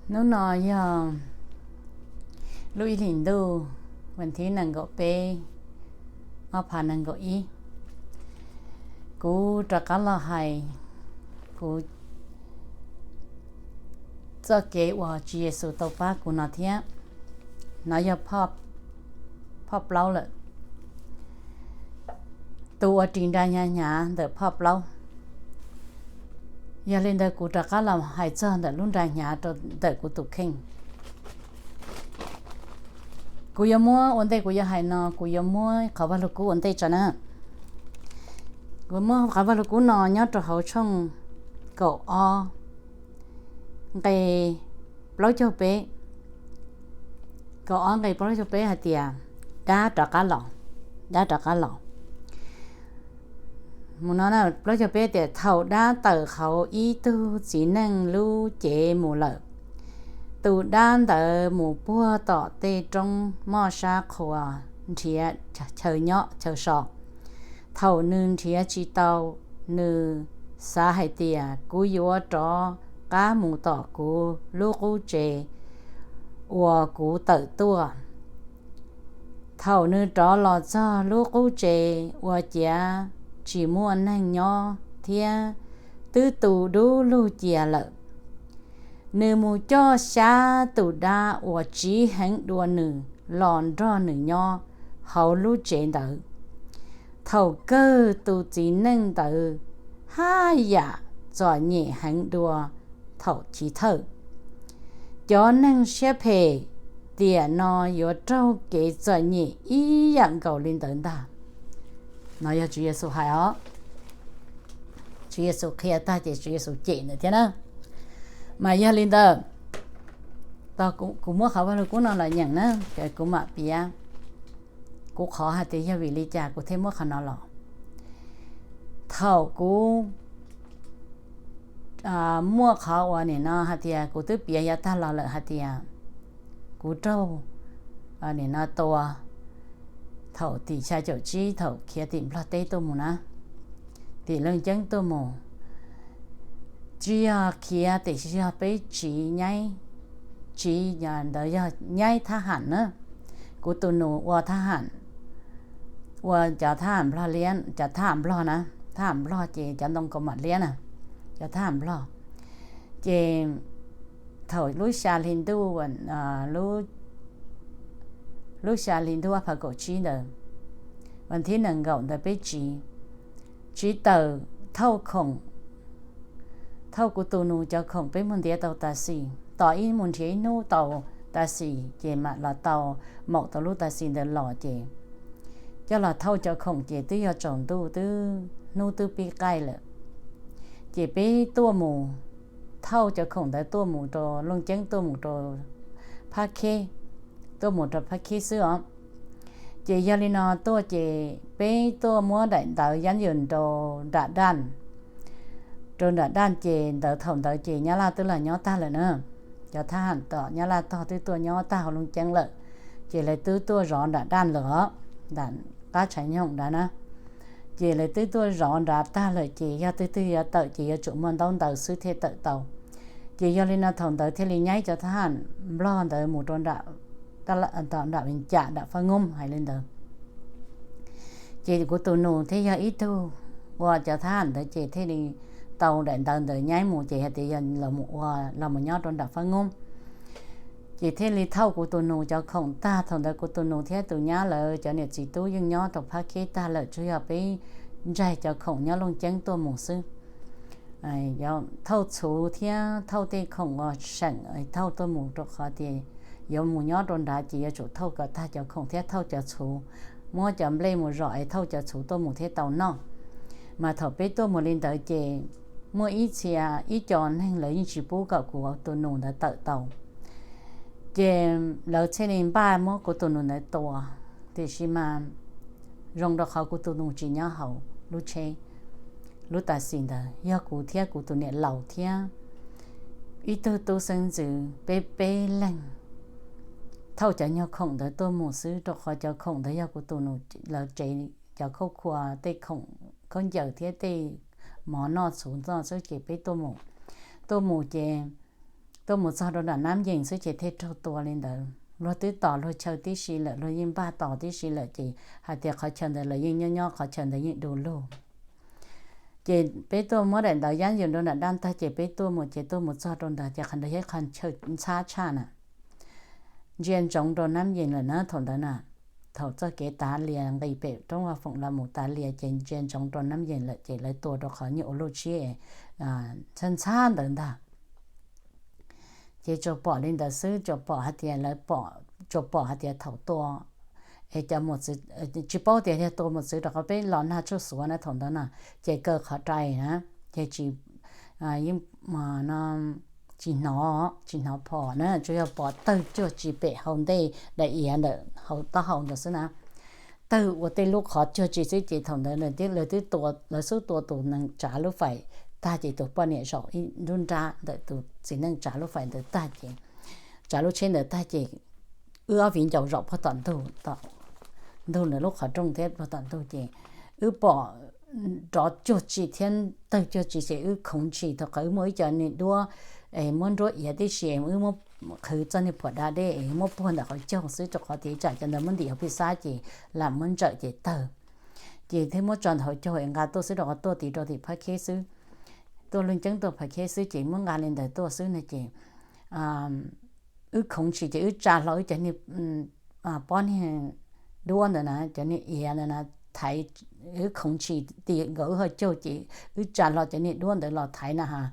Hnub no yog lub ib hlis ntuj, vas thib nees nkaum peb, ob phav nees nkaum ib. Kuv rov qab los hais kuv txoj kev uas Tswv Yexus tau pab kuv no thiab. No yog phoj plaub lawm, tus uas ris nra hnyav hnyav ntawm phoj plaub. Yog li ntawd kuv rov qab los hais txog ntawm lub nra hnyav rau ntawm kuv tus kheej. Kuv yuav muab ua ntej kuv yuav hais no, kuv yuav muab qhov Vaj Lug Kub ua ntej tso na. Kuv muab qhov Vaj Lug Kub no nyob rau hauv tshooj kaum ob nqe plaub caug peb. Kaum ob nqe plaub caug peb hais tias, dab rov qab los, dab rov qab los. Mus no plaub caug peb tias, thaum dab tawm hauv ib tug txiv neej lub cev mus lawm, tus dab ntawd mus puag tom tej roob moj sab qhua nrhiav chaw nyob chaw so. Thaum nws nrhiav tsis tau, nws xav hais tias, kuv yuav rov qab mus tom kuv lub qub tsev uas kuv tawm tuaj. Thaum nws rov los txog lub qub tsev uas ciav tsis muaj neeg nyob thiab twb tu dub lug cia lawm, nws mus coj xya tus dab uas tsiv heev dua nws los nrog nws nyob hauv lub tsev ntawd. Thaum kawg tus txiv neej ntawd haj yam txom nyem heev dua thaum chiv thawj. Cov neeg siab phem tiam no yuav raug kev txom nyem ib yam nkaus li ntawd ntag. No yog Tswv Yexus hais os. Tswv Yexus qhia tag ces Tswv Yexus cem ntawd thiab na. Mas yog li ntawd, kuv muab qhov Vaj Lug Kub no los nyeem na, ces kuv mam piav kuv qhov hais tias yog vim li cas kuv thiaj muab qhov no los. Thaum kuv muaj qhov uas nim no hais tias kuv twb piav yav tag los lawm hais tias kuv raug nim no tua thaum tim xya caum tsib thaum khiav tim Nplog teb tuaj mus na, tim Looj Ceeb tuaj mus, tsis yog khiav tiam sis yog peb tsiv nyaib, tsiv ntawd yog nyaib thab ham na. Kuv tus nus ua thab ham, ua cov thab ham Nplog liab, cov thab ham Nplog na, thab ham Nplog ces cov ntoo kaus mom liab na, cov thab ham Nplog. Ces thaum lub xya hli ntuj, lub xya hli ntuj ob phav kaum tsib ntawd, vas thib nees nkaum ntawd peb tsiv, tsiv tawm thauj khoom, thauj kuv tus nus cov khoom peb mus ntiav tau taxi. Tos ib mus nrhiav ib hnub tau taxi ces mam los tau, maum tau lub taxi ntawd los ces coj los thauj cov khoom ces twb yog tsaus ntuj twb hnub twb pib qaij lawm. Ces peb tuaj mus, thauj cov khoom ntawd tuaj mus rau Looj Ceeb tuaj mus rau Phab Kheb, tuaj mus rau Phab Kheb xwb os. Ces yog li no tuaj ces peb tuaj muab daim ntawv yab yws rau nram daj, rau nram daj ces ntawd thaum ntawd ces Nyab Laj twb los nyob tag lawm na. Cov thab ham tom Nyab Laj tog twb tuaj nyob tag hauv Looj Ceeb lawm, ces lawv twb tuaj zov nram daj lawm os, nram qab Tshav Nyoog nrad na. Ces lawv twb tuaj zov nrad tag lawm ces yog twg twg yuav tawm ces yuav tsum muaj ntaub ntawv xwb thiaj tawm tau. Ces yog li no thaum ntawd thiaj li nyaib cov thab ham Nplog ntawd mus rau nram Vees Cam nram Fab Nyoob hais li ntawd. Ces kuv tus nus thiaj yog ib tug ua cov thab ham ntawd ces thiaj li tau daim ntawv ntawd nyaib mus ces hais tias yog los mus ua, los mus nyob rau nram Fab Nyoob. Ces thiaj li thauj kuv tus nus cov khoom tag, thaum ntawd kuv tus nus thiab tus nyab lawv cov niam txiv tub yeej nyob rau Phab Kheb tag lawm, tsuas yog peb ntsaig cov khoom nyob Looj Ceeb tuaj mus xwb. Thauj txhuv thiab thauj tej khoom uas seem thauj tuaj mus rau qhov tias yuav mus nyob rau nrad ces yuav tsum thauj kom tag cov khoom thiab thauj cov txhuv, muab cov nplej mus zom es thauj cov txhuv tuaj mus thiaj tau noj. Mas thaum peb tuaj mus li ntawd ces muaj ib txhia, ib co neeg lawv yeej tsis pub kom kuv tus nus ntawd tawm tau. Ces lawv thiaj li npaj muab kuv tus nus ntawd tua, tiam sis mas zoo rau qhov kuv tus nus tsis nyob hauv lub tsheb, lub taxi ntawd, yog kuv thiab kuv tus niam laus thiab ib tug tub xeeb ntxwv peb peb leeg thauj cov nyuag khoom ntawd tuaj mus xwb, rau qhov cov khoom ntawd yog kuv tus nus lawv tsev cov khaub khua, tej khoom khaub ncaws thiab tej mov noj txhuv noj xwb ces peb tuaj mus. Tuaj mus ces tuaj mus txog rau nram Nab Yees xwb ces thiaj raug tua li ntawd. Luag twb tos luag chaw tib si lawm, luag yeej npaj tos tib si lawm ces hais tias qhov chaw ntawd lawv yeej nyob nyob qhov chaw ntawd yeej du lug. Ces peb tuaj muab daim ntawv yab yws rau nram dab tag ces peb tuaj mus ces tuaj mus txog rau ntawd ces qhov ntawd yog ib qho chaw ntxhab tshaj na. Ntsia ntsoov rau Nab Yees lawm na thaum ntawd na, thaum txoj kev Tav Lias nqis pem roob Vaj Foom los mus Tav Lias ces ntsia ntsoov rau Nab Yees lawm ces lawv tua rau qhov nyuj ua luj tshiab ntxhab ntxhab ntawd ntag. Ces tsuas pom li ntawd xwb, tsuas pom hais tias lawv pom, tsuas pom hais tias thaum tua es cov, tsis paub tias yog tua mus txwv rau qhov peb los nag tsuj xuav na thaum ntawd na, ces kaw qhov rais na, ces tsis, yeej, tsis hnov, tsis hnov phom na, tsuas yog pom tawg cuag tsis pem hauv ntej daim iav ntawm hauv taub hau ntawd xwb na. Tawg ua tej lub qhov cuag tsis xwb ces thaum ntawd lawv xub tua tus neeg tsav lub fais tag ces tus poj niam zaum ib nruab nrab ntawm tus txiv neej tsav lub fais ntawd tag ces, tsav lub tsheb ntawd tag ces wb ob viv ncaus zaum puag tom ntug, tom ntug ntawm lub qhov rooj thiab puag tom ntug ces wb pom nrov cuag tsis thiab tawg cuag tsis ces wb khoov tsis thaum qhov wb muaj ib co niag duab es muab nruab iav tib si wb muab qhwv txoj niag phuam da dej es muab puag ntawm qhov caug xwb rau qhov tias tsam cov ntawd muab ntim hauv pij xab ces lam muab ntsawm ces tawg. Ces thiaj muab tso ntawm hauv caug es nqa tuaj xwb rau qhov tuaj tiv rau tim Phab Kheb xwb. Tuaj Looj Ceeb tuaj Phab Kheb xwb ces muab nqa li ntawd tuaj xwb no ces wb khoov tsis ces wb tsa hlo wb cov niag pob niag duab ntawd na, cov niag iav ntawd na, thaiv, wb khoov tsis ti nkaus wb hauv caug ces wb tsa hlo cov niag duab ntawd los thaiv na has.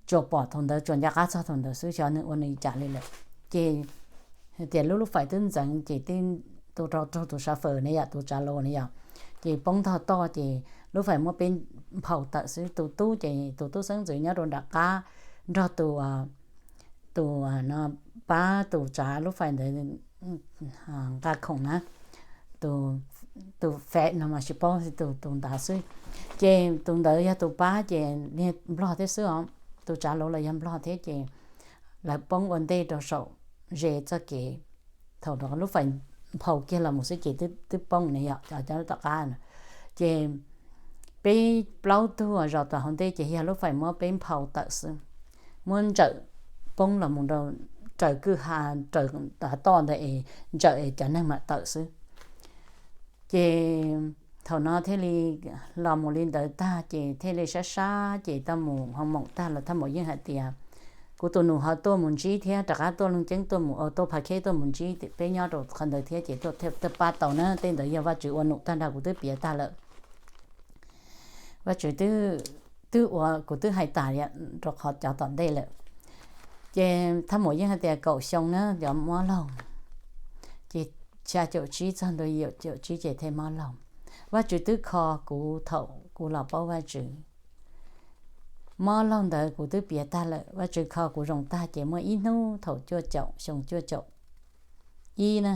Tsuas pom thaum ntawd tsuas nco qab txog thaum ntawd xwb xyov nws ua nws cas li lawm. Ces tias lub lub fais twb ntxeev ces tus raug raug tus sav fawm ne yom, tus tsav los ne yom, ces poob ntog toj ces lub fais muab peb nphau tawm xwb. Tus tub ces tus tub xeeb ntxwv nyob rau nram qab nrog tus, tus no pab tus tsav lub fais ntawd nqa khoom na, tus fem no mas tsis paub tus ntawd xwb. Ces tus ntawd yog tus pab ces niag nplog thiab xwb os, tus tsav los los yog nplog thiab ces lawv poob ua ntej rau saum ze txoj kev. Thaum lub fais nphau kiag los mus xwb ces twb poob ne yom, cov tom qab. Ces peb plaub tug zos tom hauv ntej ces yog lub fais muab peb nphau tawm xwb, muab ntsawm poob los mus rau raws kwj ha, raws tav toj ntawd es ntsawm es cov neeg mam tawm xwb. Ces thaum no thiaj li los mus li ntawd tag ces thiaj li sab sab ces tau mus hoo moom tag los Thaj Maum Yeej hais tias, kuv tus nus ho tuaj mus ntsib thiab rov qab tuaj Looj Ceeb tuaj mus, tuaj Phaj Kheb tuaj mus ntsib peb nyob rau qhov ntawd thiab ces tuaj pab tau na, tej ntawd yog Vajtswv ua num tag nrho kuv twb piav tag lawm. Vajtswv twb ua kuv twb hais tas rau qhov cov tom ntej lawm. Ces Thaj Maum Yeej hais tias kaum xyoo na cov mob laug, ces xya caum tsib txog ntua yim caum tsib ces thiaj mob laug. Vajtswv twb kho kuv thaum kuv los paub Vajtswv. Mob laug ntawd kuv twb piav tag lawm, Vajtswv kho kuv zoo tag ces muaj ib hnub thaum cuaj caum, xyoo cuaj caum ib na,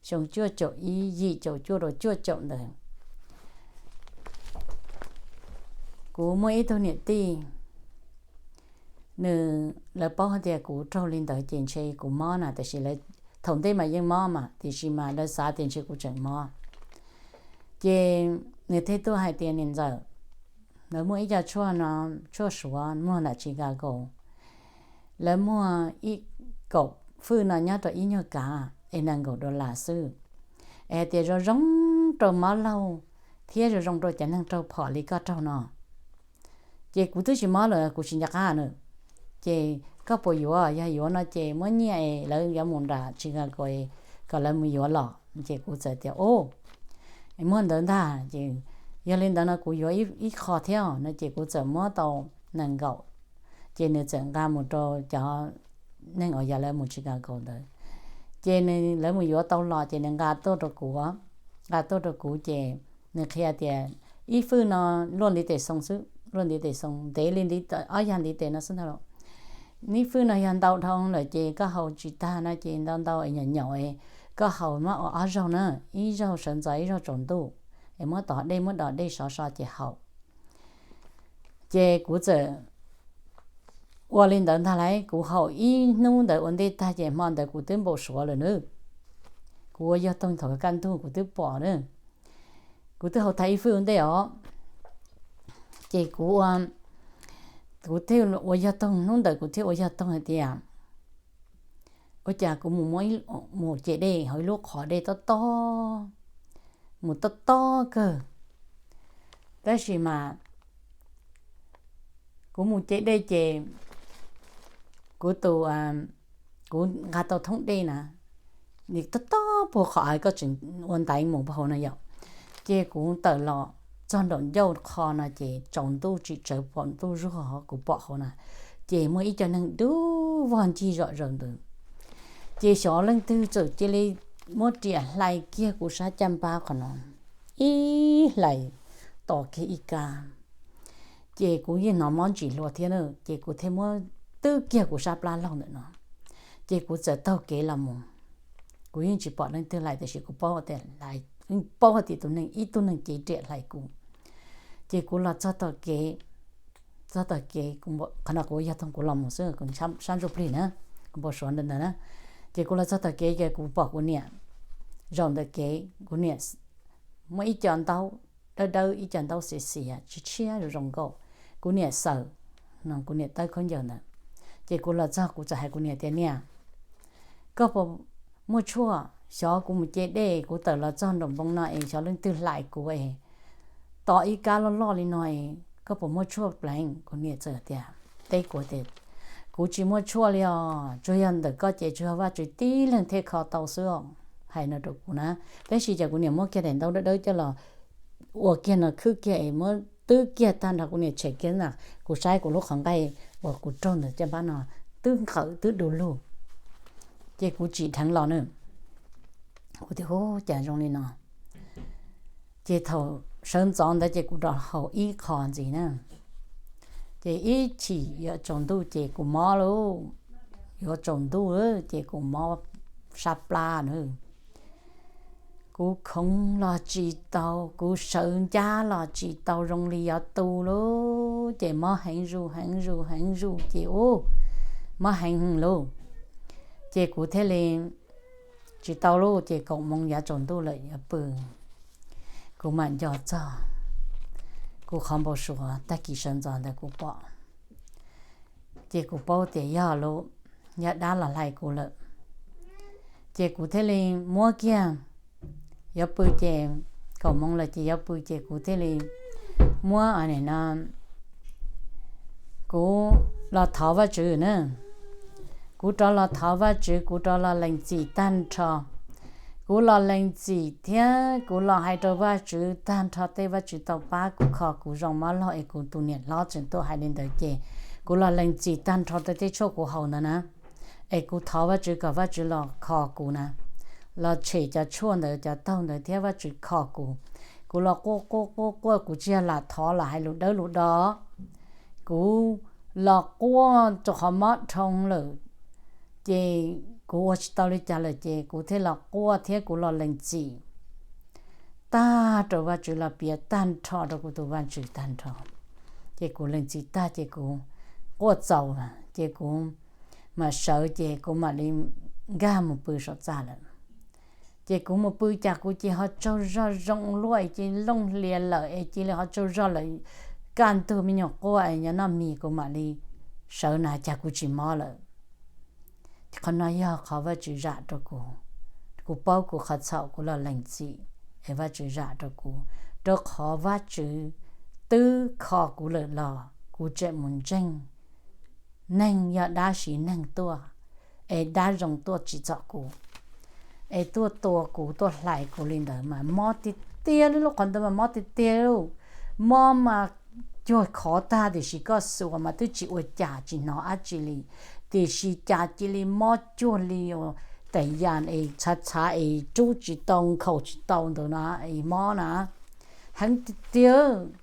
xyoo cuaj caum ib, yim caum cuaj rau cuaj caum ntawd, kuv muaj ib tug niam tij, nws, lawv paub hais tias kuv raug li ntawd ces ntshe kuv mob na, tiam sis thaum ntej mas yeej mob mas tiam sis mas lawv xav tias ntshe kuv tseem mob. Ces nws thiaj tuaj hais tias niam ntxawm, lawv muaj ib co tshuaj no, tshuaj Suav muag nram Chicago, lawv muag ib kaum fwj no nyob rau ib nyuag kav es nees nkaum dollar xwb, es hais tias zoo zoo rau mob laug thiab zoo zoo rau cov neeg raug phom li koj raug no. Ces kuv twb tsis mob lawm kuv tsis nco qab na. Ces koj puas yuav? Yog yuav no ces muab nyiaj es lawv yuav mus nram Chicago kom lawv mus yuav los. Ces kuv txawm tias, o, muaj ntawd ntag ces yog li ntawd no kuv yuav ib qho thiab no ces kuv txawm muab tau nees nkaum. Ces nws txawm nqa mus rau cov neeg uas yog lawv mus Chicago ntawd. Ces nws, lawv mus yuav tau los ces nws nqa tuaj rau kuv, nqa tuaj rau kuv ces nws qhia tias ib fwj no luaj ntiv tes xoo xwb, luaj ntiv tes xoo ntev li ntiv, ob yag ntiv tes no xwb ntag los. Ib fwj no yog ntau dhau lawm ces koj haus tsis tag no ces ntau ntau es nyaum nyaum es koj haus muab ua ob zaug na, ib zaug sawv ntxov ib zaug tsaus ntuj, es muab tom dej muab dom dej sov so ces haus. Ces kuv txawm ua li ntawd ntag lauj, kuv haus ib hnub ntawd ua ntej tag ces hmo ntawd kuv twb npau suav lawm nawb. Kuv ua yog toog thaum kaj ntug kuv twb pom na, kuv twb haus tag ib fwj ua ntej os. Ces kuv ua, kuv thiaj ua yog toog, hnub ntawd kuv thiaj ua yog toog hais tias ua cas kuv mus, mus ce dej hauv ib lub qhov dej tob tob, mus tob tob kawg. Tab sis mas kuv mus ce dej ces kuv tus, kuv nqa tau thoob dej na, nws tob tob puag qhov av koj tseem ua ntaiv mus puag hauv no yom. Ces kuv tawm los txog nraum ncauj qho no ces tsaus ntuj tsis tsawv pom ntuj zuag kuv pom hauv na, ces muaj ib co neeg dub vog ncig zom zaws ntawd. Ces xyov leej twg txawm cia li muab riam hlais kiag kuv sab caj npab qhov no, ib hlais tos kiag ib kab. Ces kuv yeej hnov mob ntsim hlua thiab na, ces kuv thiaj muab twb kiag kuv sab plab laug ntawm no. Ces kuv txawm taug kev los mus, kuv yeej tsis pom leej twg hlais tiam sis kuv paub tias, paub hais tias tus neeg, ib tug neeg cev riam hlais kuv. Ces kuv los txog tom kev, txog tom kev, qhov no kuv yog toog kuv los mus xwb, kuv sab ntsuj plig na, kuv npau suav ntawd ntawd na. Ces kuv los txog tom kev ces kuv pom kuv niam zaum ntawm kev, kuv niam muaj ib co ntaub dawb dawb, ib co ntaub xiav xiav tshiab tshiab zoo zoo nkauj. Kuv niam xaws, no kuv niam tawb khaub ncaws ntawd. Ces kuv los txog kuv txawm hais kuv niam tias, Niam, koj puas muaj tshuaj? Xyov kuv mus ce dej kuv tawm los txog nraum npoo no es xyov leej twg hlais kuv es tos ib kab loj loj li no es koj puas muaj tshuaj pleev? Kuv niam txawm tias, teb kuv tias, Kuv tsis muaj tshuaj li os, tsuas yog ntawm koj ces tsuas yog Vajtswv tib leeg thiaj kho tau xwb os. Hais no rau kuv na, tab sis ces kuv niam muab kiag daim ntaub dawb dawb coj los ua kiag no khwb kiag es muab twb kiag tag nrho, kuv niam tshem kiag na, kuv saib kuv lub qhov nqaij uas kuv raug ntawm caj npab no twb nqawm twb du lug. Ces kuv tsim dheev los na, kuv tias, Ub, cas zoo li no? Ces thaum sawv ntxov ntawd ces kuv rov haus ib qho ntxiv na, ces ib chim yuav tsaus ntuj ces kuv mob lauj, yuav tsaus ntuj ces kuv mob sab plab na. Kuv khoov los tsis tau, kuv sawv ncaj los tsis tau, zoo li yuav tu lauj, ces mob heev zuj heev zuj heev zuj ces ub, mob heev lauj. Ces kuv thiaj li tsis tau lauj, ces kaum moos yav tsaus ntuj lawm yuav pw, kuv mam nco txog kuv qhov npau suav tag kis sawv ntxov ntawd kuv pom. Ces kuv paub tias yog lub, yog dab los hlais kuv lawm. Ces kuv thiaj li muab kiag, yuav pw ces kaum moos lawm ces yuav pw ces kuv thiaj li muab no, kuv los thov Vajtswv na. Kuv rov los thov Vajtswv, kuv rov los lees txim tag nrho. Kuv los lees txim thiab kuv los hais rau Vajtswv tag nrho tej, Vajtswv tau pab kuv kho kuv zoo mob laug es kuv tus niam hlob tseem tuaj hais li ntawd ces kuv los lees txim tag nrho rau tej tshuaj kuv haus ntawd na. Es kuv thov Vajtswv kom Vajtswv los kho kuv na, los tshem cov tshuaj ntawd cov taug ntawd thiab Vajtswv kho kuv. Kuv los quaj quaj quaj quaj, kuv tsis yog lam thov lam hais lus dawb lus do, kuv los quaj rau qhov mob dhau lawm, ces kuv ua tsis tau li cas lawm ces kuv thiaj los quaj thiab kuv los lees txim tag rau Vajtswv, los piav tag nrho rau kuv tus Vajtswv tag nrho. Ces kuv lees txim tag ces kuv quaj txaus lawm ces kuv mam sawv ces kuv mam li nkag mus pw saum txaj lawm. Ces kuv mus pw cas kuv ces ho tsaug zog zoo luaj es cia li looj hlias lawm es cia li ho tsaug zog lawm, kaj ntug me nyuam quaj es nyob noj mis kuv mam li sawv na cas kuv tsis mob lawm. Qhov no yog qhov Vajtswv zam rau kuv. Kuv paub kuv qhov txhaum, kuv los lees txim es Vajtswv zam rau kuv, rau qhov Vajtswv twb kho kuv lawm los kuv tseem mus ntseeg neeg yog dab siv neeg tuaj, es dab zoo tuaj tsim txom kuv, es tuaj tua kuv tuaj hlais kuv li ntawd mas mob tiag tiag li, lub qhov ntawd mas mob tiag tiag li. Mob mas cuag khov tag tiam sis koj xuas mas twb tsis ua cas tsis hnov dab tsi li, tiam sis cas cia li mob cuag li tais yas es txhav txhav es rub tsis tau nkhaus tsis tau ntawd na, es mob na, heev tiag tiag.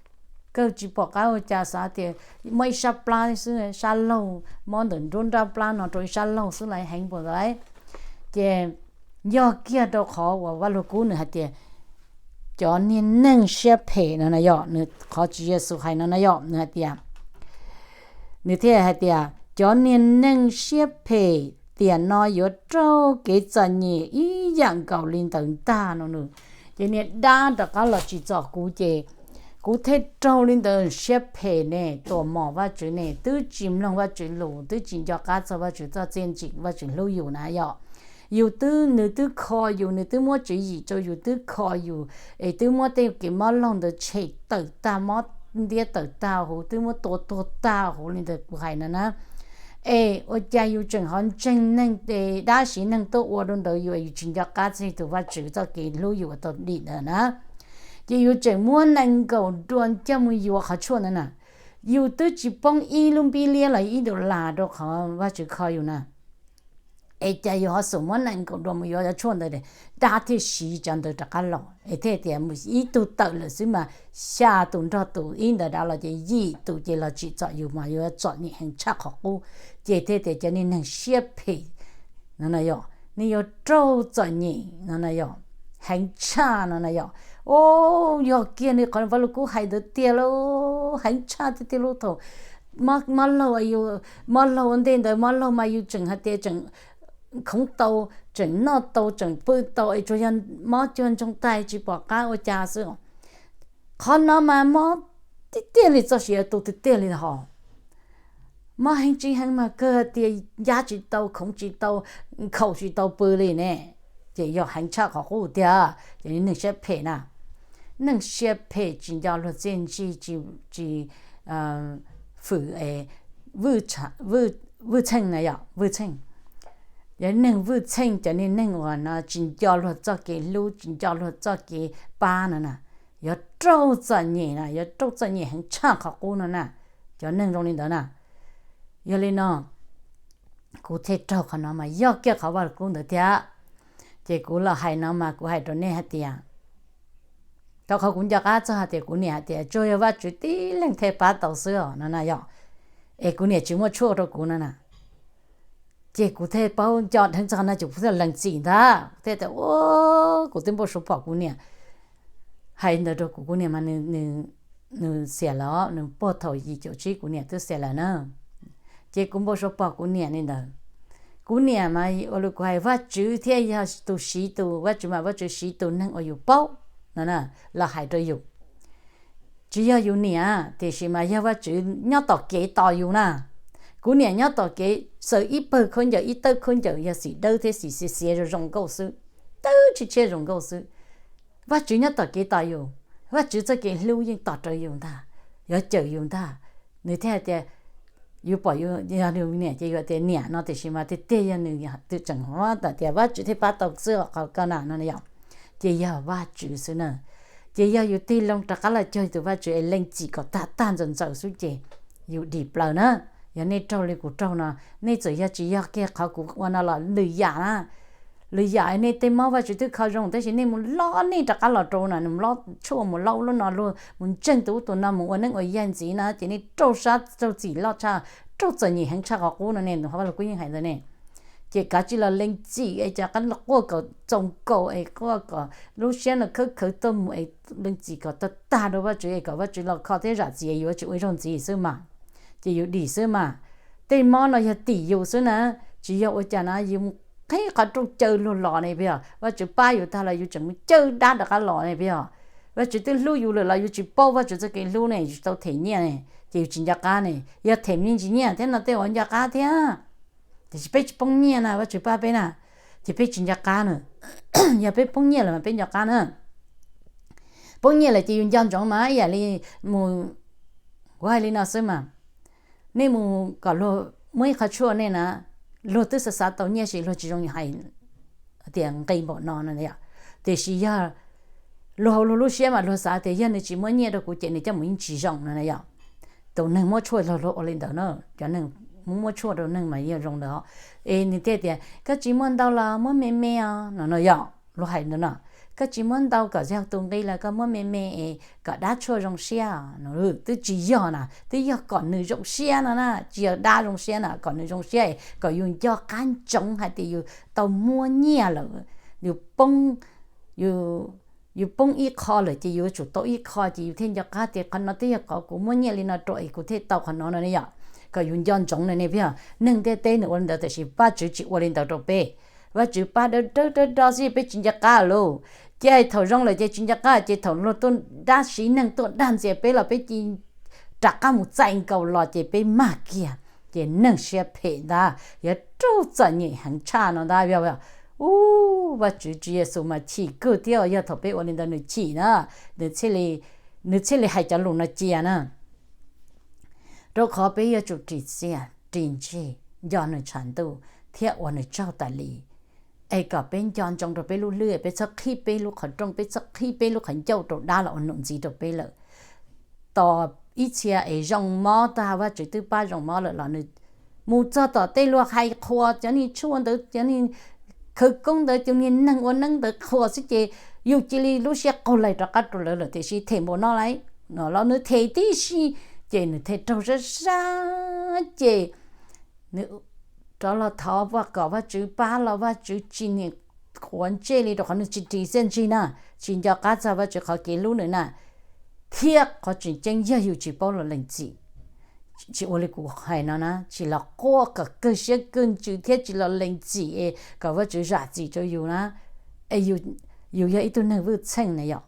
Kawg tsis pom qab ua cas, xav tias muaj ib sab plab xwb, sab laug, mob ntawm nruab nrab plab no rau ib sab laug xwb los heev npaum ntawd. Ces yog kiag rau qhov uas Vaj Lug Kub nws hais tias cov niag neeg siab phem no na yom, nws qhov Tswv Yexus hais no na yom, nws hais tias, nws thiaj hais tias cov niag neeg siab phem tiam no yuav raug kev txom nyem ib yam nkaus li ntawd ntag no nws. Ces niag dab rov qab los tsim txom kuv ces Kuv thiaj raug li ntawd siab phem ne, tuam mom Vajtswv ne, twb tsis mloog Vajtswv lus, twb tsis nco qab txog Vajtswv txoj txiaj ntsim Vajtswv hlub yus na yom. Yus twb, nws twb kho yus, nws twb muab tswv yim rau yus, twb kho yus, es twb muab tej kev mob laug ntawd tshem tawm tag, mob ntiab tawm tag huv, twb muab tua tuag tag huv li ntawd kuv hais no na. Es ua cas yus tseem ho ntseeg neeg, dab siv neeg tuaj ua rau ntawd yus, yus tsis nco qab txog tus Vajtswv txoj kev hlub yus uas tau dim ntawd na. Ces yus tseem muab nees nkaum dua coj mus yuav qhov tshuaj ntawd na. Yus twb tsis poob ib lub npib liab los ib dollar rau qhov Vajtswv kho yus na. Es cas yus ho xum muab nees nkaum dua mus yuav cov tshuaj ntawd, dab thiaj siv cov ntawd rov qab los. Es thiaj tias mus ib tug tawm lawm xwb mas xya tus nrog tus ib ntawd dav los ces yim tus ces los tsim txom yus mas yuav txom nyem heev tshaj qhov qub. Ces thiaj tias cov niag neeg siab phem no na yom, nej yuav raug txom nyem no na yom, heev tshaj no na yom. O, yog kiag nws qhov Vaj Lug Kub hais ntawd tiag lauj, heev tshaj tiag tiag lauj. Thaum mob laug, mob laug ua ntej ntawd mob laug mas yus tseem hais tias tseem khoov tau, tseem noj tau, tseem pw tau, es tsuas yog mob cuag ntsoog taig tsis pom qab ua cas xwb. Qhov no mas mob tiag tiag li, txoj sia tu tiag tiag li hos. Mob heev tsis heev mas kawg tias ncab tsis tau, khoov tsis tau, nkhaus tsis tau pw li ne. Ces yog heev tshaj qhov qub tiag, ces neeg siab phem na. Neeg siab phem tsis nco luag txiaj ntsig, tsis, tsis fwm Vwj Txheej na yom, Vwj Txheej. Yog neeg Vwj Txheej, cov niag neeg uas no tsis nco luag txoj kev hlub, tsis nco luag txoj kev pab no na, yuav raug txom nyem na, yuav raug txom nyem heev tshaj qhov qub no na. Cov neeg zoo li ntawd na. Yog li no, kuv thiaj raug qhov no mas yog kiag qhov Vaj Lug Kub ntawd thiab. Ces kuv los hais no mas kuv hais rau nej hais tias, rau qhov kuv nco qab txog hais tias kuv niam hais tias tsuas yog Vajtswv tib leeg thiaj pab tau xwb os no na yom. Es kuv niam tsis muaj tshuaj rau kuv no na. Ces kuv thiaj paub nco dheev txog no ces kuv thiaj lees txim ntag, kuv thiaj tias, kuv twb npau suav pom kuv niam hais ntawd rau kuv, kuv niam mas nws xiam lawm, nws puag thaum yim caum tsib kuv niam twb xiam lawm na. Ces kuv npau suav pom kuv niam li ntawd. Kuv niam mas ua li kuv hais, Vajtswv thiaj yog tus siv tus, Vajtswv mas Vajtswv siv tus neeg uas yus paub no na, los hais rau yus. Tsis yog yus niam, tiam sis mas yog Vajtswv nyob tom kev tos yus na. Kuv niam nyob tom kev xaws ib pawg khaub ncaws, ib tawb khaub ncaws yog xim dawb thiab xim xiav xiav zoo zoo nkauj xwb, tawb tshiab tshiab zoo nkauj xwb. Vajtswv nyob tom kev tos yus, Vajtswv txoj kev hlub yeej tos rau yus ntag, yuav cawm yus ntag. Nws thiaj hais tias, yus pom yus yog nws niam ces yus tias niam no, tiam sis mas tiag tiag yog nws twb tseem hais tias Vajtswv thiaj pab tau xwb qhov ko na no yom. Ces yog Vajtswv xwb na. Ces yog yus tig loo rov qab los cuag tus Vajtswv es lees txim kom tag tag ntxaws ntxaws xwb ces yus dim plaws na. Yog nej raug li kuv raug no, nej txawm yog tsis yog kiag qhov kuv ua no los lwm yam na, lwm yam nej tej mob Vajtswv twb kho zoo tab sis nej mus lob nej rov qab los rau na, mus lob tshuaj, mus lob ub lob no, luag mus ntseeg tus ub tus no, mus ua neeb ua yaig ntxiv na ces nej raug sab raug txim loj tshaj, raug txom nyem heev tshaj qhov qub no ne, tus Vaj Lug Kub yeej hais ntawd ne. Ces kav tsij los lees txim es rov qab quaj kom txaus nkaus es quaj kom lub siab no khawb khawv tuaj mus es lees txim kom tag tag rau Vajtswv es kom Vajtswv los kho thiab zam txim, yuav tsis ua ib zaug ntxiv xwb mas. Ces yus dim xwb mas. Tej mob no yog tim yus xwb na, tsis yog ua cas na, yus mus qhib qhov rooj caw luag los ne puas yog? Vajtswv pab yus tag los yus tseem mus caw dab rov qab los ne puas yog? Vajtswv twb hlub yus lawm los yus tsis paub Vajtswv txoj kev hlub ne, yus tsis tau them nyiaj ne, ces yus tsis nco qab ne. Yog them me ntsis nyiaj thiab no tej uas nco qab thiab. Tiam sis peb tsis poob nyiaj na, Vajtswv pab peb na, ces peb tsis nco qab na. Yog peb poob nyiaj lawm mas peb nco qab na. Poob nyiaj lawm ces yus nco ntsoov mas ib yam li mus, kuv hais li no xwb mas, nej mus kom luag muab ib qho tshuaj nej na, luag twb xav xav tau nyiaj sis luag tsis zoo hais tias nqi npaum no no yom. Tiam sis yog luag hauv luag lub siab mas luag xav tias yog nws tsis muab nyiaj rau kuv ces nws coj mus yeej tsis zoo no na yom. Tus neeg muab tshuaj los luag ua li ntawd na, cov neeg muab muab tshuaj rau neeg mas yog zoo ntawd. Es nws thiaj tias koj tsis muaj ntau los muab me me os no no yom, luag hais ntawd no. Koj tsis muab ntau kom yog tus nqi los koj muab me me es kom dab tshuaj zoo siab no. Twb tsis yog na, twb yog kom nws zoo siab no na, tsis yog dab zoo siab na, kom nws zoo siab es kom yus nco qab ntsoov hais tias yus tau muab nyiaj lawm, yus poob, yus poob ib qho lawm ces yus yuav tsum tau ib qho ces yus thiaj nco qab tias qhov no twb yog qhov kuv muab nyiaj li no rau es kuv thiaj tau qhov no no ne yom. Kom yus nco ntsoov no ne puas yog? Neeg ntiaj teb nws ua li ntawd tiam sis Vajtswv tsis ua li ntawd rau peb. Vajtswv pab dawb dawb do do xwb peb tsis nco qab lauj. Ces thaum zoo lawm ces tsis nco qab, ces thaum luag tuaj dab siv neeg tuaj dag ntxias peb los peb cia li rov qab mus txais nkaus los ces peb mag kiag, ces neeg siab phem ntag yuav raug txom nyem heev tshaj no ntag. Ub, Vajtswv Tswv Yexus mas chim kawg thiab, yog thaum peb ua li ntawd nws chim na, nws thiaj li hais cov lus no cia na. Rau qhov peb yuav tsum ris txiaj ris ntsig, nco nws tshav ntuj thiab ua nws tsaug tas li, es kom peb nco ntsoov rau peb lub hlwb, peb txhob qhib peb lub qhov rooj, peb txhob qhib peb lub qhov ncauj rau dab los ua num ntxiv rau peb lawm. Tos ib txhia es zoo mob tag, Vajtswv twb pab zoo mob lawm los nws mus txog tom tej luag hais qhuas cov niag tshuaj ntawd, cov niag khawv koob ntawd, cov niag neeg ua neeb ntawd qhuas xwb ces yus cia li lub siab qaug laig rov qab rau lawv lawm, tiam sis them npaum no lawm los nws them tib si, ces nws thiaj raug sab sab ces nws rov los thov kom Vajtswv pab los Vajtswv tsis niam qhuav ntsej li, rau qhov nws tsis ris txiaj ntsig na, tsis nco qab txog Vajtswv qhov kev hlub nws na. Thiab qhov tseem ceeb yog yus tsis paub los lees txim, tsis ua li kuv hais no na, tsis los quaj kom kawg siab kawg ntsws thiab tsis los lees txim es kom Vajtswv zam txim rau yus na, es yus yog ib tug neeg vwj txheej na yom.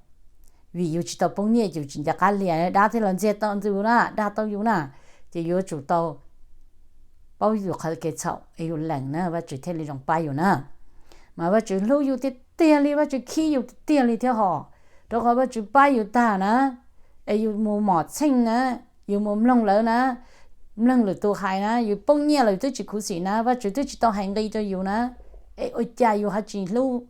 Vim yus tsis tau poob nyiaj, yus tsis nco qab liam, dab thiaj los ntxias tau yus na, dag tau yus na. Ces yuav tsum tau paub yus qhov kev txhaum es yus lees na, Vajtswv thiaj li zoo pab yus na. Mas Vajtswv hlub yus tiag tiag li, Vajtswv khib yus tiag tiag li thiab hos, rau qhov Vajtswv pab yus tag na. Es yus mus mom txheej na, yus mus mloog lawv na, mloog lwm tus hais na, yus poob nyiaj los yus twb tsis khuv xim na, Vajtswv twb tsis tau hais nqi rau yus na. Es ua cas yus ho tsis hlub,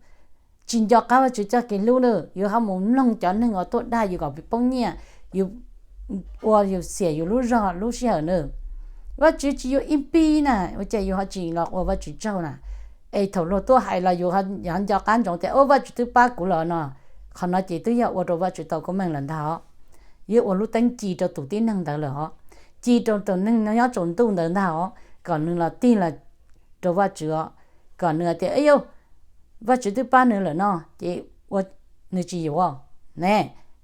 tsis nco qab Vajtswv txoj kev hlub na, yus ho mus mloog cov neeg uas tuaj dag yus kom poob nyiaj, yus ua yus xiam yus lub zog lub sij hawm na. Vajtswv tsis yuav ib npib na, ua cas yus ho tsis los ua Vajtswv tsaug na? Es thaum luag tuaj hais los yus ho nco qab ntsoov tias, Ub, Vajtswv twb pab kuv lawm no. Qhov no ces twb yog ua rau Vajtswv tau koob meej lawm ntag os. Yog ua lub teeb ci rau tus tib neeg ntawd lawm os, ci rau tus neeg nyob tsaus ntuj ntawd ntag os, kom nws los tig los rau Vajtswv os, kom nws tias, Ib yau, Vajtswv twb pab nws lawm no, ces ua nws tsis yuav ne.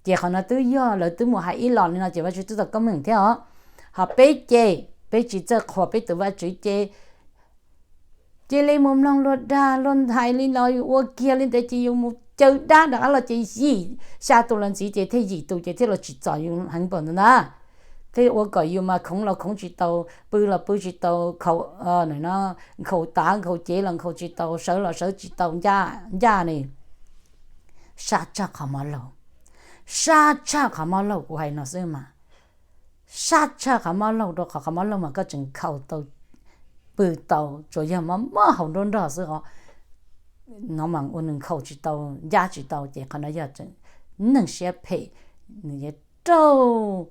Ces qhov no twb yog lawv twb mus hais ib los li no ces Vajtswv twb tau koob meej thiab os. Ho peb ces peb tsis txawj qhuas peb tus Vajtswv ces cia li mus mloog luag dag luag hais li no, yus ua kiag li ntawd ces yus mus caw dab rov qab los ces yim xya tus los ntxiv ces thiaj yim tus ces thiaj los tsim txom yus heev npaum ntawd ntag. Thiaj ua kom yus mas khoov los khoov tsis tau, pw los pw tsis tau, khaus, nkhaus tav nkhaus cev los nkhaus tsis tau, sawv los sawv tsis tau, ncaj ne. Sab tshaj qhov mob laug, sab tshaj qhov mob laug, kuv hais no xwb mas. Sab tshaj qhov mob laug, rau qhov qhov mob laug mas koj tseem khaus tau, pw tau, tsuas yog mob mob haus nruab nrog xwb os. No mas ua nws nkhaus tsis tau, ncaj tsis tau ces qhov no yog neeg siab phem, nws yuav raug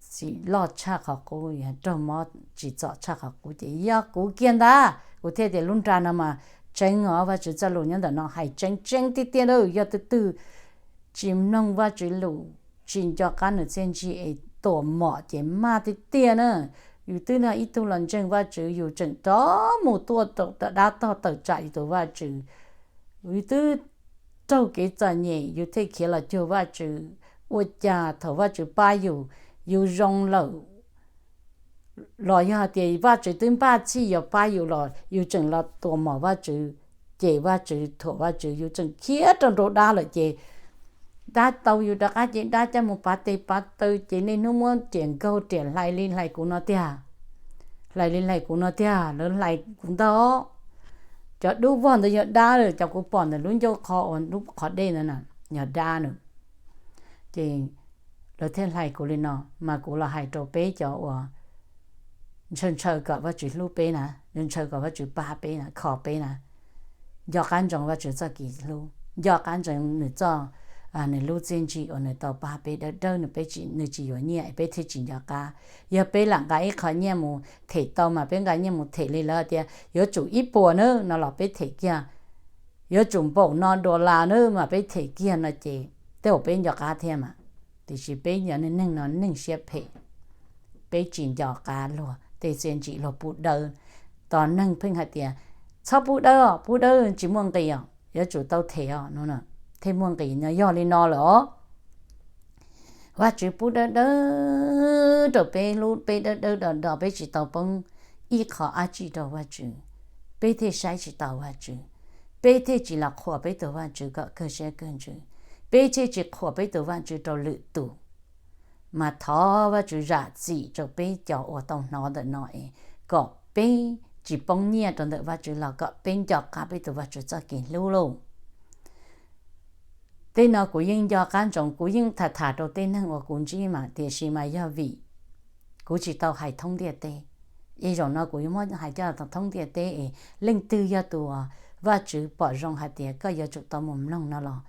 txim loj tshaj qhov qub, yuav raug mob tsim txom tshaj qhov qub. Ces yog kuv kiag ntag, kuv thiaj tias lub nra no mas tseeb os, Vajtswv txoj lus nyob ntawm no hais tseeb tseeb tiag tiag lawm. Yog tus twg tsis mloog Vajtswv lus, tsis nco qab nws txiaj ntsig es tuam mom ces mag tiag tiag na. Yus twb yog ib tug los ntseeg Vajtswv, yus tseem rov mus tuaj rau dab tog tawm tsam yus tus Vajtswv. Yus twb raug kev txom nyem yus thiaj khiav los cuag Vajtswv. Ua cas thaum Vajtswv pab yus, yus zoo lawm los yog hais tias Vajtswv twb npaj txhij yuav pab yus los yus tseem los tuam mom Vajtswv, cem Vajtswv, thuam Vajtswv, yus tseem khiav rau nraud dab lawm ces dab tau yus rov qab ces dab coj mus pav tes pav taw ces niaj hnub muab riam nkaug riam hlais li hlais kuv no tiag, hlais li hlais kuv no tiag, lawv hlais kuv ntag. Cov dub vog ntawd yog dab, cov kuv pom ntawm lub ncauj qhov uas lub qhov dej ntawd na, yog dab na. Ces lawv thiaj hlais kuv li no, mas kuv los hais rau peb cov uas ntshaw ntshaw kom Vajtswv hlub peb na, ntshaw kom Vajtswv pab peb na, kho peb na. Nco qab ntsoov Vajtswv txoj kev hlub, nco qab ntsoov nws txoj, nws lub txiaj ntsig uas nws tau pab peb dawb dawb, nws, peb tsis, nws tsis yuav nyiaj peb thiaj tsis nco qab. Yog peb lam nqa ib qho nyiaj mus them tau mas peb nqa nyiaj mus them li lawv tias yuav tsum ib puas na no los peb them kiag, yuav tsum npaum no dollar na mas peb them kiag no ces tej zaum peb nco qab thiab mas. Tiam sis peb cov neeg no neeg siab phem, peb tsis nco qab luag tej txiaj ntsig, luag pub dawb. Tos neeg pheej hais tias txhob pub dawb os, pub dawb tsis muaj nqis os, yuav tsum tau them os no, thiaj muaj nqis no, yog li no lawm os. Vajtswv pub dawb dawb rau peb, hlub peb dawb dawb do do, peb tsis tau poob ib qho dab tsi rau Vajtswv, peb thiaj saib tsis taus Vajtswv. peb thiaj tsis los qhuas peb tus Vajtswv kom kawg siab kawg ntsws, peb thiaj tsis qhuas peb tus Vajtswv rau lwm tus. Mas thov Vajtswv zam txim rau peb cov uas tau hnov ntawm no es kom peb tsis poob nyiaj rau ntawm Vajtswv los kom peb nco qab peb tus Vajtswv txoj kev hlub lauj. Tej no kuv yeej nco qab ntsoov, kuv yeej tham tham rau tej neeg uas kuv ntsib mas, tiam sis mas yog vim kuv tsis tau hais thoob ntiaj teb, es zaum no kuv yuav muab hais coj thoob ntiaj teb es leej twg yog tus Vajtswv pom zoo hais tias koj yuav tsum tau mus mloog no los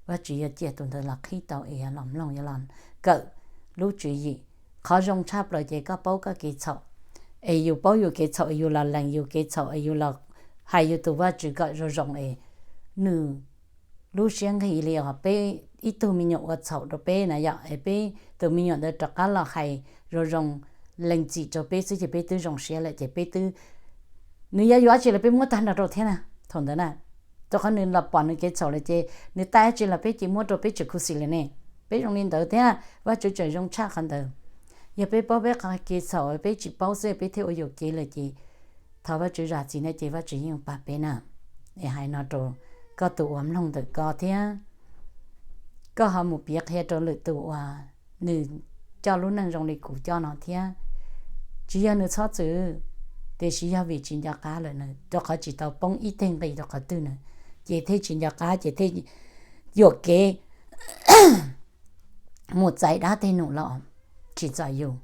Vajtswv yuav cia tus ntawd los qhib tau es yuav los mloog yuav los kawm lub tswv yim. Qhov zoo tshaj plaws ces koj paub koj kev txhaum, es yus paub yus kev txhaum es yus los lees yus kev txhaum es yus los hais yus tus Vajtswv kom zoo zoo es nws lub siab nqig li os peb ib tug me nyuam ua txhaum rau peb na yom, es peb tus me nyuam ntawd rov qab los hais zoo zoo lees txim rau peb xwb ces peb twb zoo siab lawm ces peb twb, nws yuav yuav dab tsi los peb muab tag nrho rau thiab na. Thaum ntawd na, rau qhov nws los pom nws kev txhaum lawm ces nws tau dab tsi los peb cia muab rau peb tseem khuv xim lawm ne. Peb zoo li ntawd thiab Vajtswv tseem zoo tshaj qhov ntawd. Yog peb paub peb qhov kev txhaum peb tsis paub xwb peb thiaj ua yuam kev lawm ces thov Vajtswv zam txim na ces Vajtswv yeej pab peb na. Es hais no rau koj tus uas mloog ntawm ko thiab, koj ho mus piav qhia rau lwm tus uas nws coj lub neej zoo li kuv coj no thiab. Tsis yog nws txhob txwm, tiam sis yog vim tsis nco qab lawm na, rau qhov tsis tau poob ib teg nqi rau qhov twg na, ces thiaj tsis nco qab ces thiaj yuam kev mus txais dab tej num los tsis txais yus,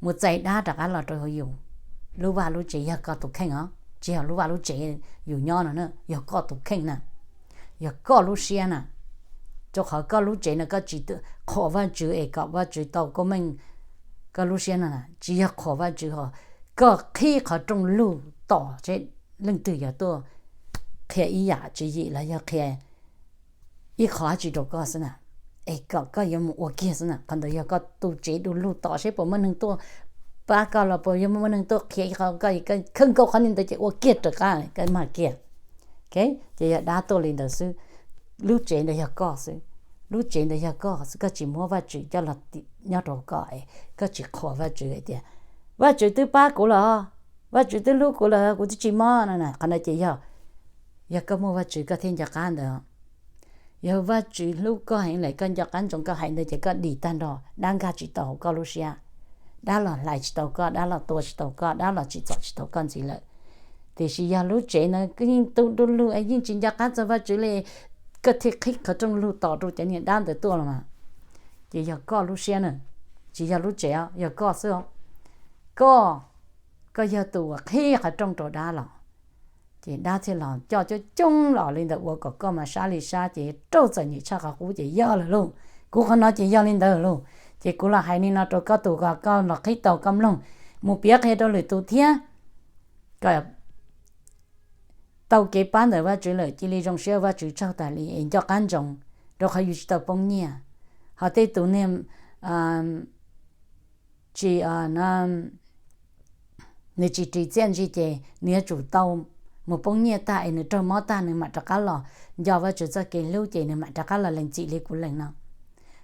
mus txais dab rov qab los rau yus lub vaj lub tsev. Yog koj tus kheej os, tsis yog lub vaj lub tsev yus nyob no na, yog koj tus kheej na, yog koj lub siab na. Rau qhov koj lub tsev no koj tsis qhuas Vajtswv es kom Vajtswv tau koob meej koj lub siab no na, tsis yog qhuas Vajtswv ho koj qhib qhov rooj lug tos seb leej twg yuav tuaj qhia ib yam tswv yim los yog qhia ib qho dab tsi rau koj xwb na, es kom koj yuav mus ua kiag xwb na. Qhov ntawd yog koj tu tsev du lug tos seb puas muaj neeg tuaj pab koj los puas yuav muaj neeg tuaj qhia ib qho koj, koj khaws nkaus qhov ntawd ces ua kiag raws qab koj mag kiag. Ces yog dab tuaj li ntawd xwb, lub tsev ntawd yog koj xwb, lub tsev ntawd yog koj xwb, koj tsis muab Vajtswv coj los nyob rau koj es koj tsis qhuas Vajtswv hais tias Vajtswv twb pab kuv lawm, Vajtswv twb hlub kuv lawm kuv twb tsis mob no na. Qhov no ces yog, yog koj muaj Vajtswv koj thiaj nco qab ntawd. Yog Vajtswv hlub koj heev lawm koj nco qab ntsoov koj hais ntawd ces koj dim tag nrho, dab nkag tsis tau hauv koj lub siab, dab los hlais tsis tau koj, dab los tua tsis tau koj, dab los tsim txom tsis tau koj ntxiv lawm. Tiam sis yog lub tsev no yeej tu du lug es yeej tsis nco qab txog Vajtswv li, koj thiaj qhib qhov rooj lug tos rau cov niag dab ntawd tuaj los mas, ces yog koj lub siab na, tsis yog lub tsev os, yog koj xwb os. Koj, koj yog tus uas qhib qhov rooj rau dab los, ces dab thiaj los coj coob coob los li ntawd ua kom koj mas sab li sab ces raug txom nyem tshaj qhov qub ces yog lawm lauj. Kuv qhov no ces yog li ntawd lauj. Ces kuv los hais li no rau koj tus kom koj los qhib tau koj mloog, mus piav qhia rau lwm tus thiab. Kom tau kev pab ntawm Vajtswv lawm cia li zoo siab ua Vajtswv tsaug tas li es nco qab ntsoov, rau qhov yus tsis tau poob nyiaj. Ho tej tus niag tsis, nws tsis ris txiaj ntsig ces nws yuav tsum tau mus poob nyiaj tag es nws raug mob tag nws mam rov qab los nco Vajtswv txoj kev hlub ces nws mam rov qab los lees txim li kuv lees no.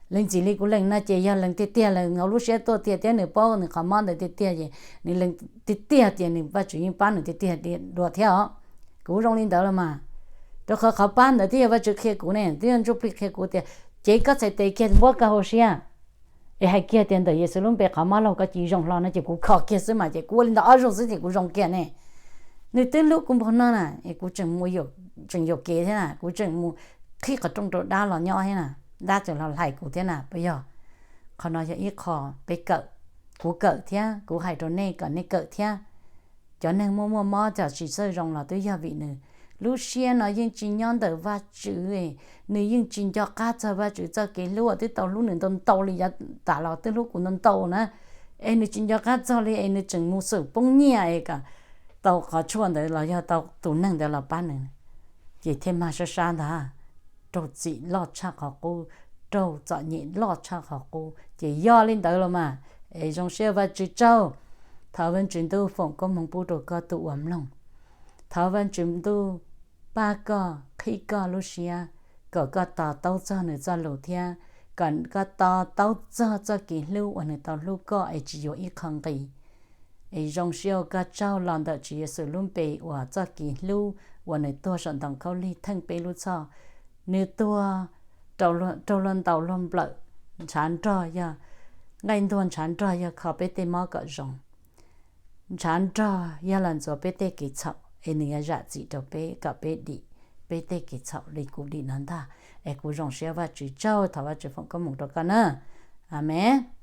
Lees txim li kuv lees no ces yog lees tiag tiag, lees hauv lub siab tuaj tiag thiab nws paub nws qhov mob ntawd tiag tiag ces nws lees tiag tiag tias nws Vajtswv yeej pab nws tiag tiag dua thiab os. Kuv zoo li ntawd los mas, rau qhov qhov pab ntawd twb yog Vajtswv qhia kuv ne, twb yog ntsuj plig qhia kuv tias cev koj txhais tes kiag npuab koj hauv siab es hais kiag tias ntawm Yexus lub npe qhov mob laug koj cia li zoo hlo no ces kuv kho kiag xwb mas ces kuv ua li ntawd ob zaug xwb ces kuv zoo kiag ne. Nws twb hlub kuv npaum no na es kuv tseem, tseem yuam kev thiab na, kuv tseem mus qhib qhov rooj rau dab los nyob thiab na, dab tseem los hlais kuv thiab na puas yog? Qhov no yog ib qho peb kawm, kuv kawm thiab kuv hais rau nej kom nej kawm thiab. Cov neeg muaj muaj mob cov tsis txawj zoo los twb yog vim nws lub siab no yeej tsis nyob ntawm Vajtswv, nws yeej tsis nco qab txog Vajtswv txoj kev hlub uas twb tau hlub nws ntau ntau li yav tas los twb hlub kuv ntau ntau na, es nws tsis nco qab txog li es nws tseem mus xwm poob nyiaj es kom tau qhov tshuaj ntawd los yog tau tus neeg ntawd los pab nws, ces thiaj mag sab sab ntag, raug txim loj tshaj qhov qub, raug txom nyem loj tshaj qhov qub. Ces yog li ntawd los mas, es zoo siab Vajtswv tsaug. Thov Vajtswv ntuj foom koob hmoov pub rau koj tus uas mloog. Thov Vajtswv ntuj pab koj qhib koj lub siab, kom koj to taub txog nws txoj lus thiab kom koj to taub txog txoj kev hlub uas nws tau hlub koj es tsis yuav ib qho nqi. Es zoo siab ua koj tsaug los ntawm Tswv Yexus lub npe uas txoj kev hlub uas nws tuag saum ntoo khaub lig theej peb lub txhoj. Nws tuag raug luag ntaus luag nplawm, ntshav nrog yog nqaij ntuag, ntshav nrog yog kho peb tej mob kom zoo, ntshav nrog yog los ntxuav peb tej kev txhaum, es nws yuav zam txim rau peb kom peb dim peb tej kev txhaum li kuv dim no ntag. Es kuv zoo siab, Vajtswv tsaug, thov Vajtswv foom koob hmoov rau koj na. Amees.